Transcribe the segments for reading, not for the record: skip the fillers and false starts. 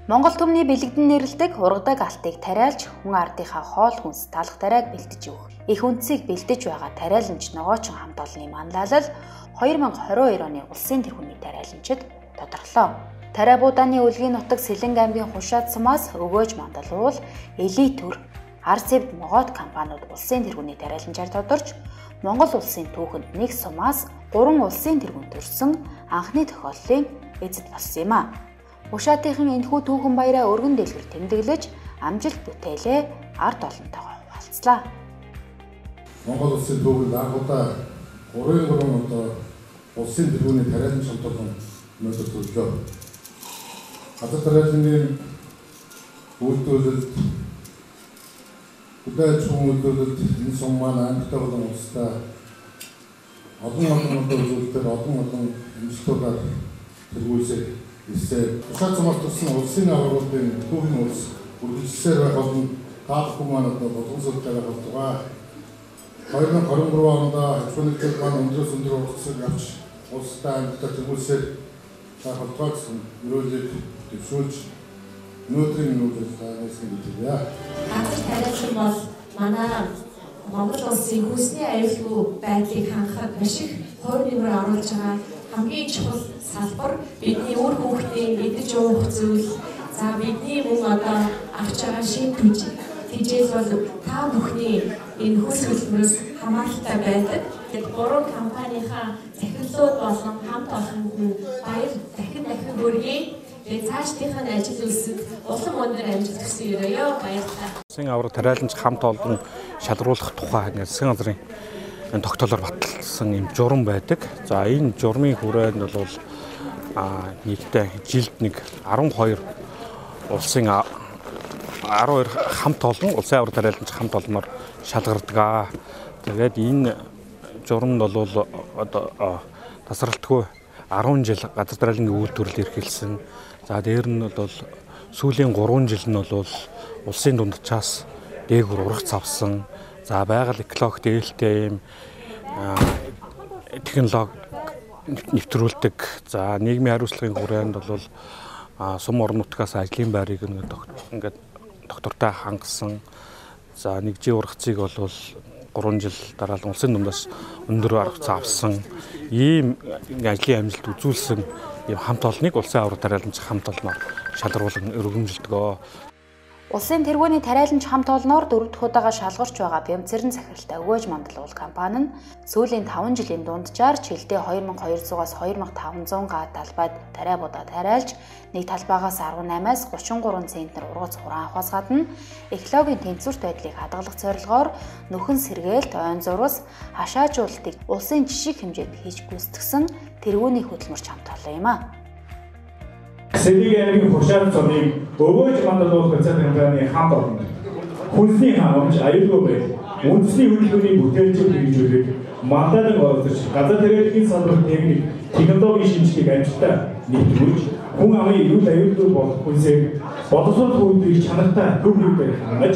Монгол түмний бэлэгдэн нэрлэдэг ургадаг алтыг тариалж хүн ардынхаа хоол хүнс талах тариаг бэлдэж өгөх. Их үндсийг бэлдэж байгаа тариаланч ногоочин хамт олонны манлайлал 2022 оны улсын тэргүүний тариаланчид тодорлоо. Тариа буудааны өлгийн нутаг Сэлэнг аймгийн Хушаад сумаас өгөөж мандалуул Элит төр Арсевд могоод компаниуд улсын тэргүүний тариаланчаар тодорч Монгол улсын түүхэнд нэг сумаас 3 улсын тэргүүн төрсөн анхны тохиолдлын эзэд болсон юм а. Хушаатынхан энэхүү түүхэн баяраа өргөн дэлгэр тэмдэглэж амжилт бүтээлээ ард олонтойгоо хуваалцлаа. Монгол улсын түүхэнд анх удаа 3-3 одоо улсын тэргүүний тариалан хамт олон өнөөдөр төрлөө. Газар тариалангийн үйлдвэрлэлд хөдөө аж ахуйн үйлдвэрлэлд энэ сум маань аймагтай болон улстай олон олон одоо үзүүлэлтээр олон олон амжилтуудаар тэргүүлсээр ирсэн. Хушаад сумаас төрсэн улсын аваргуудын түүхэн улс үргэлжлсээр байх болно. Та бүхэн маань одоо болгоомжтой байх болтугай. 2023 онд аж ахуйн нэгжүүд маань өндрөөс өндөр ургацыг авч улстай аймагтай тэргүүлсээр байх болтугай гэсэн ерөөлийг дэвшүүлж өнөөдрийн энэ үйл ажиллагааг гэж хэлье. Газар тариалан бол манай Монгол улсын хүйсний аюулгүй байдлыг хангахад маш их хувь нэмэр оруулж байгаа хамгийн чухал салбар. Бидний үр хүүхдийн идэж уух зүйл, за бидний мөн одоо авч байгаа шинэ тэжээл бол та бүхний энэ хөлс хөдөлмөрөөс хамааралтай байдаг. Тэгээд гурван компанийнхаа захирлууд болон хамт олонд нь баяр дахин дахин хүргэе. Тэгээд цаашдынхаа ажил үйлсэд улам өндөр амжилт хүсэн өрөөё. Баярлалаа. Улсын аварга тариаланч хамт олон шалгаруулах тухай ингээд засгийн газрын тогтоолоор баталсан юм журам байдаг. За энэ журмын хүрээнд бол нийтдээ жилд нэг 12 улсын 12 хамт олон улсын аварга тариаланч хамт олноор шалгардаг. Тэгээд энэ журамд бол одоо тасралтгүй 10 жил газар тариалангийн үйлдвэрлэл эрхэлсэн. За дээр нь бол сүүлийн 3 жил нь бол улсын дунджаас дээгүүр ургац авсан. За байгаль экологи дээлтэй ийм технологи нэвтрүүлдэг. За нийгмийн хариуцлагын хүрээнд бол сум орон нутгаас ажлын байрыг ингээд доктортой хангасан. За нэгжийн ургацыг бол 3 жил дараалан улсын дундаас өндөр ургац авсан. Ийм ажлын амжилт үзүүлсэн ийм хамт олныг улсын аварга тариаланч хамт олноор шалгаруулан өргөмжилдөг. Улсын тэргүүний тариаланч хамт олноор дөрөв дэх удаага шалгарч байгаа Бямцэрэн захиралтай өгөөж мандалуул компани нь сүүлийн 5 жилийн дунджаар жилдээ 2200-аас 2500 га талбайд тариа будаа тариалж нэг талбайгаас 18-аас 33 центнер ургац хураан авахаас гадна экологийн тэнцвэрт байдлыг хадгалах зорилгоор нөхөн сэргээлт, ойн зурвас, хашаажуулалтыг улсын жишиг хэмжээнд хийж гүйцэтгэсэн тэргүүний хөдөлмөрч хамт олон юм а. Сэлэг аймгийн Хушаад сумыг өгөөж мандалуул хувьцаат компани хамт олон хүнсний хангамж, аюулгүй байдал, үндэсний хөдөлгөөний бүтээлчийг хэрэгжүүлэх, манлайлан оролцож, газар тариалангийн салбарт техник, технологийн шинжилгээг амжилттай нэвтрүүлж, хүн амын эрүүл аюулгүй болох хүнсийг боловсрол хөгжлийг чанартай төв үүргээр хангаж,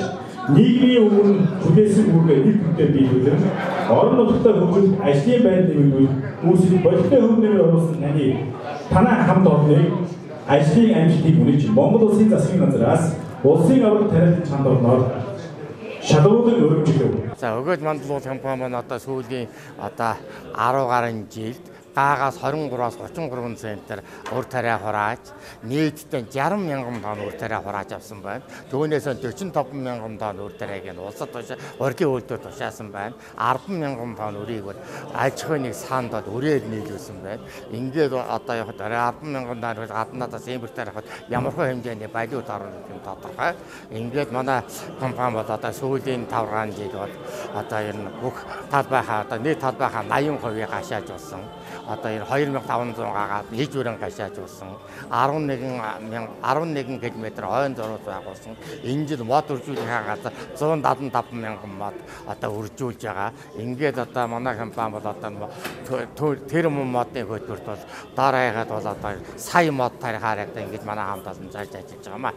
нийгмийн өмнө хүлээсэн үүргээ нэг бүтээн биелүүлэн, орон нутагт хөгжил, ажлын байр нэмэгдүүл, үүсэх бодиттой хөв нэмэр оруулсан таны танай хамт олныг ажлын амжилтыг үнэж Монгол улсын засгийн газраас улсын аварга тариалан хамт олноор шалгаруулан өргөмжлөв. За өгөөж мандалуул компани маань одоо сүүлийн одоо 10 гаруй жилд гаагаас 23-аас 33 центр ур тариа хурааж нийтдээ 60 мянган тонн ур тариа хурааж авсан байна. Түүнээс 45 мянган тонн ур тариаг нь улсад ургийн үйлдвэр тушаасан байна. 10 мянган тонн үрийг бол аж ахуйн нэг санд бол үрээр нийлүүлсэн байна. Ингээд одоо явахад 10 мянган тонн гаднаас импорт авахад ямархуу хэмжээний валют орно гэдэг нь тодорхой. Ингээд манай компани бол одоо сүүлийн 5 жил бол одоо ер нь бүх талбайхаа одоо нийт талбайхаа 80% гашааж болсон. Одоо энэ 2500 гагаад хийж өрөн гашаажуулсан 11 км ойн зурвас байгуулсан. Энэ жил мод үржүүлэхээ газар 175 мянган мод одоо үржүүлж байгаа. Ингээд одоо манай компани бол одоо тэр модын хөтөлбөрт бол дор хаягаад бол одоо сая мод тарихаар одоо ингэж манай хамт олон зарж ажиллаж байгаа маа.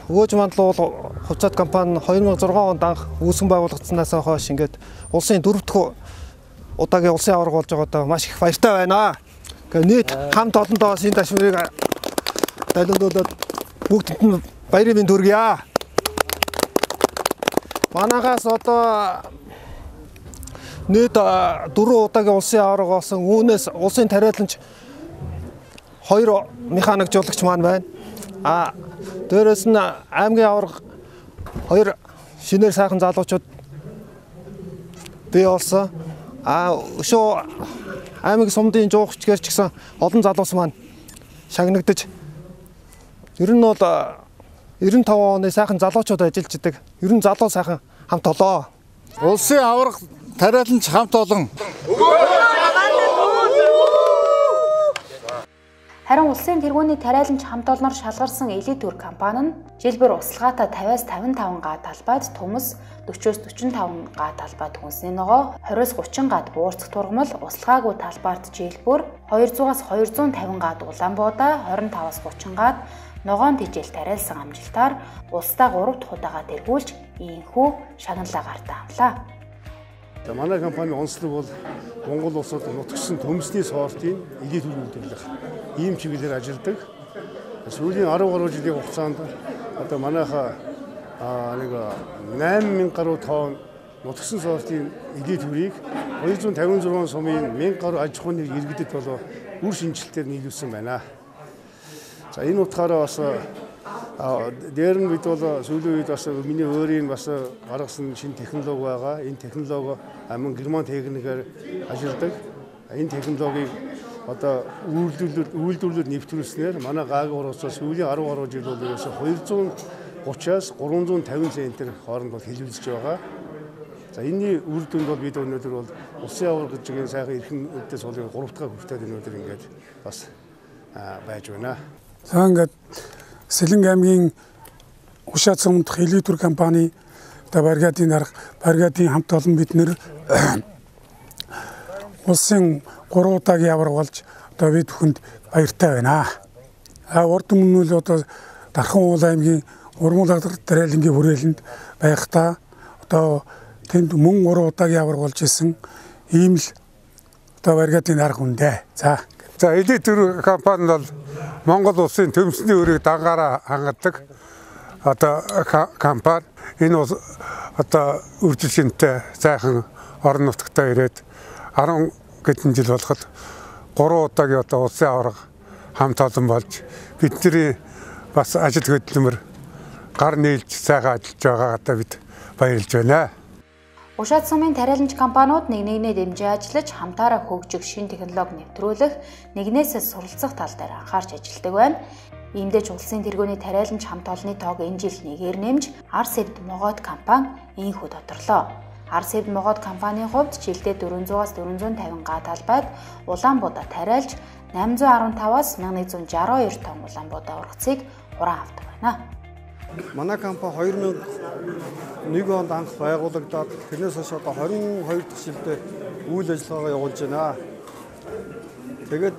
Өгөөж мандалуул хувьцаат компани 2006 онд анх үүсгэн байгуулагдсанаас хойш ингээд улсын дөрөв дэх удаагийн улсын аварга болж байгаадаа маш их баяртай байна. Нийт хамт олондоо энэ ташмирыг далиндуулаад Бүгдэнд нь баярын мэнд хүргье. Манайхаас одоо нийт 4 удаагийн улсын аварга болсон. Үүнээс улсын тариаланч 2 механик жуулагч маань байна. А дээрээс нь аймгийн аварга 2 шинээр сайхан залуучууд бий болсон. А өшөө аймаг сумдын жуугчгээр ч гэсэн олон залуус маань шагнагдаж ер нь бол 95 оны сайхан залуучууд ажиллаж идэг. Ер нь залуу сайхан хамт олоо. Улсын аварга тариаланч хамт олон. Харин улсын тэргүүний тариаланч хамт олноор шалгарсан Элит төр компани нь жил бүр услагаатай 50-аас 55 га талбайд төмөс, 40-оос 45 га талбайд хүнсний ногоо, 20-оос 30 гад буурцах тургамал, услагаагүй талбайд жил бүр 200-аас 250 гад улаанбуудаа, 25-аас 30 гад ногоон тэжээл тариалсан амжилтаар улсдаа 3 дахь удаага тэргүүлж ийхүү шагналаа гартаа авлаа. За манай компани онцлог бол Монгол улсад нутагшсан төмсний сортын элит төр үйлдвэрлэх ийм чиглэлээр ажилладаг. Сүүлийн 10 гаруй жилийн хугацаанд одоо манайхаа нэг 8000 гаруй тонн нутагшсан сортын элит төрийг 256 сумын 1000 гаруй аж ахуйн иргэдэд болоо үр шинжилэлтээр нийлүүлсэн байна. За энэ утгаараа бас дээр нь бид бол сүүлийн үед бас миний өөрийн бас гаргасан шинэ технологи байгаа. Энэ технологи мөн герман техникээр ажилладаг. Энэ технологиг одоо үйлдвэрлэлд нэвтрүүлснээр манай гааг урууцаа сүүлийн 10 гаруй жил бол ерөөсө 230-аас 350 центр хооронд бол хэлбэлзэж байгаа. За энэний үр дүнд бол бид өнөөдөр бол улсын аварга гэж энэ сайхан эрхэм үүдтэй суулын 3 дахь хүртэл өнөөдөр ингээд бас байж байна. За ингээд Сэлэнг аймгийн Хушаад сумдах Элит төр компани одоо бригадын дарга, бригадын хамт олон бид нэр улсын 3 удаагийн аварга болж одоо бид бүхэнд баяртай байна. А урд өмнө нь одоо Дархан уул аймгийн Урмуул тариалангийн хүрээлэнд байхдаа одоо тэнд мөн 3 удаагийн аварга болж исэн ийм л одоо бригадын дарга хүндээ. За Элит төр компани бол Монгол улсын төмсний өрийг дангаараа хангадаг одоо компани. Энэ одоо үржил шинэтэй сайхан орон нутагтаа ирээд 10 хэдэн жил болоход 3 удаагийн одоо улсын аварга хамт олон болж бидний бас ажил хөдөлмөр гар нийлж сайхан ажиллаж байгаа одоо бид баярлж байна. Ушаад сумын тариаланч компаниуд нэг нэгнээ дэмжиж ажиллаж хамтаараа хөгжих шинэ технологи нэвтрүүлэх, нэгнээсээ суралцах тал дээр анхаарч ажилладаг байна. Иймдээ ч улсын тэргүүний тариаланч хамт олонны тоог энэ жил нэгээр нэмж Ар Сэвд Могоод компани ийхүү тодорлоо. Ар Сэвд Могоод компанийн хувьд жилдээ 400-аас 450 га талбайд улаанбуудаа тариалж 815-аас 1162 тонн улаанбуудаа ургацыг хураан авдаг байна. Манай компани 2001 онд анх байгуулагдаад тэрнээс хойш одоо 22 дахь жилдээ үйл ажиллагаагаа явуулж байна. Тэгээд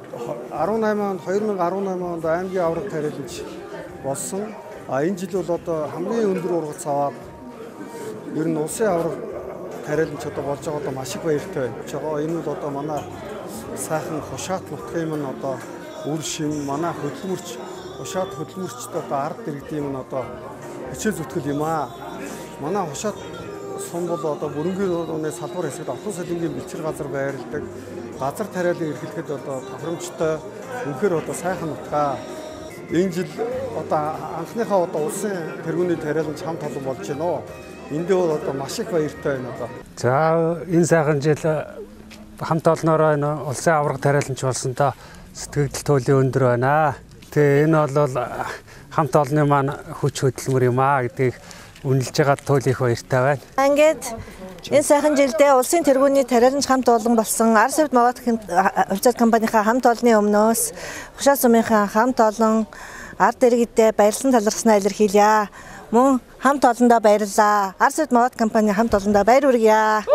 2018 онд аймгийн аварга тариаланч болсон. А энэ жил бол одоо хамгийн өндөр ургац аваад ер нь улсын аварга тариаланч одоо болж байгаа одоо маш их баяртай байна. Энэ бол одоо манай сайхан хушаат нутгийн минь одоо үр шим, манай хөдөлмөрч хушаат хөдөлмөрчд одоо ард иргэдийн минь одоо хичээл зүтгэл юм аа. Манай хушаат сум бол одоо Бүрэнгийн орны салбар хэсэгт Отон Салингийн бэлчээр газар байрладаг. Газар тариалан эрхлэхэд одоо тохиромжтой үнэхээр одоо сайхан нутгаа. Энэ жил одоо анхныхаа одоо улсын тэргүүний тариаланч хамт олон болж байна уу. Эндээ бол одоо маш их баяртай байна одоо. За энэ сайхан жил хамт олноороо энэ улсын аварга тариаланч болсондоо сэтгэгдэл туйлын өндөр байна. Тэгээ энэ бол хамт олонны маань хүч хөдөлмөр юм аа гэдгийг үнэлж байгаа туйл их баяртай байна. Ингээд энэ сайхан жилдээ улсын тэргүүний тариаланч хамт олон болсон Ар Сэвд Могоод хувьцаат компанийнхаа хамт олонны өмнөөс Хушаад сумынхаа хамт олон ард иргэдээ баярлан талархснаа илэрхийлье. Мөн хамт олондоо баярлалаа. Ар Сэвд Могоод компани хамт олондоо баяр хүргье.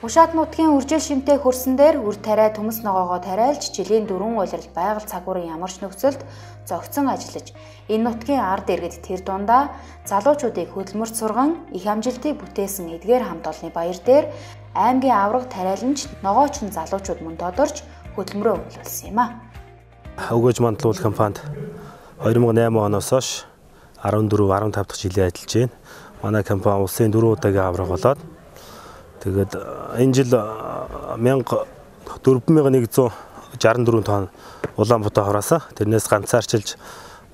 Хушаад нутгийн үржил шимтэй хөрсөн дээр үр тариа төмөс ногоогоо тариалж жилийн 4 улирал байгаль цагуурын ямар ч нөхцөлд зохицон ажиллаж энэ нутгийн ард иргэд тэр дундаа залуучуудыг хөдөлмөрт сурган их амжилтыг бүтээсэн эдгээр хамт олонны баяр дээр аймгийн аварга тариаланч ногоочин залуучууд мөн тодорч хөдөлмөрөө өнгөлүүлсэн юм а. Өгөөж мандлуул компанид 2008 оноос хойш 14 15 дахь жилээ ажиллаж байна. Манай компани улсын 4 удаагийн авраг болоод тэгээд энэ жил 4164 тонн улаан будаа хураасан. Тэрнээс ганцаарчилж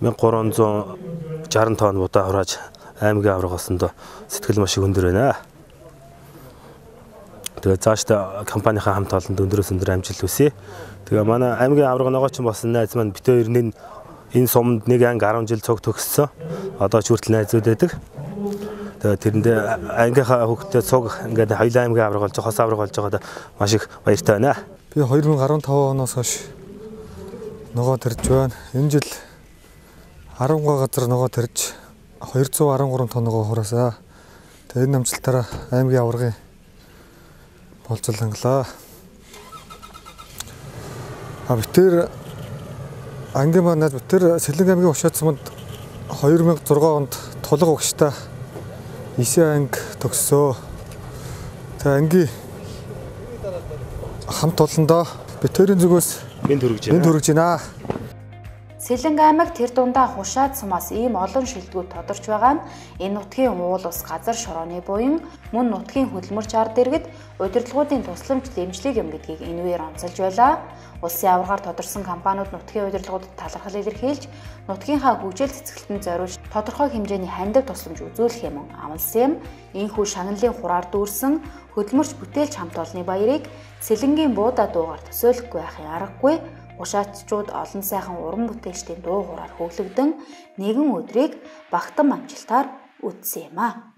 1360 тонн будаа хурааж аймгийн авраг болсондоо сэтгэл маш их өндөр байна. Тэгээд цаашдаа компанийнхаа хамт олонд өндрөөс өндөр амжилт хүсье. Тэгээ манай аймгийн авраг ногоочин болсон найз маань бид хоёр энэ суманд нэг анги 10 жил цуг төгссөн. Одоо ч хүртэл найзууд байдаг. Тэгээд тэрэндээ ангийнхаа хүүхдтэй цуг ингээд хоёулаа аймгийн авраг болж, хос авраг болж байгаад маш их баяртай байна. Би 2015 оноос хойш ногоо тарьж байна. Энэ жил 10 газар ногоо тарьж 213 тонн ногоо хураасаа. Тэгээд энэ амжилтаараа аймгийн аваргын болцолонглаа. А битэр ангийн манад битэр Сэлэнг аймгийн Хушаад суманд 2006 онд тулга угштай 9 анги төгссөө. Тэгээ ангийн хамт олондоо битэрийн зүгээс мэнд хүргэж байна. Сэлэнг аймаг тэр дундаа Хушаад сумаас ийм олон шилдэгүүд тодорч байгаа нь энэ нутгийн уул ус газар шорооны буян мөн нутгийн хөдөлмөрч ард иргэд удирдлагуудын тусламж дэмжлэг юм гэдгийг энэ үеэр онцолж байлаа. Улсын аваргаар тодорсон компаниуд нутгийн удирдлагуудад талархал илэрхийлж нутгийнхаа хөгжил цэцгэлтэнд зориулж тодорхой хэмжээний хандив тусламж үзүүлэх юм амласан юм. Ийхүү шагналын хураар дүүрсэн хөдөлмөрч бүтээлч хамт олонны баярыг Сэлэнгийн буудаа дуугаар төсөөлөхгүй байхын аргагүй. Хушаатчууд олон сайхан уран бүтээлчдийн дуу хуураар хөглөгдөн нэгэн өдрийг багтан амжилтаар үтсэн юм а.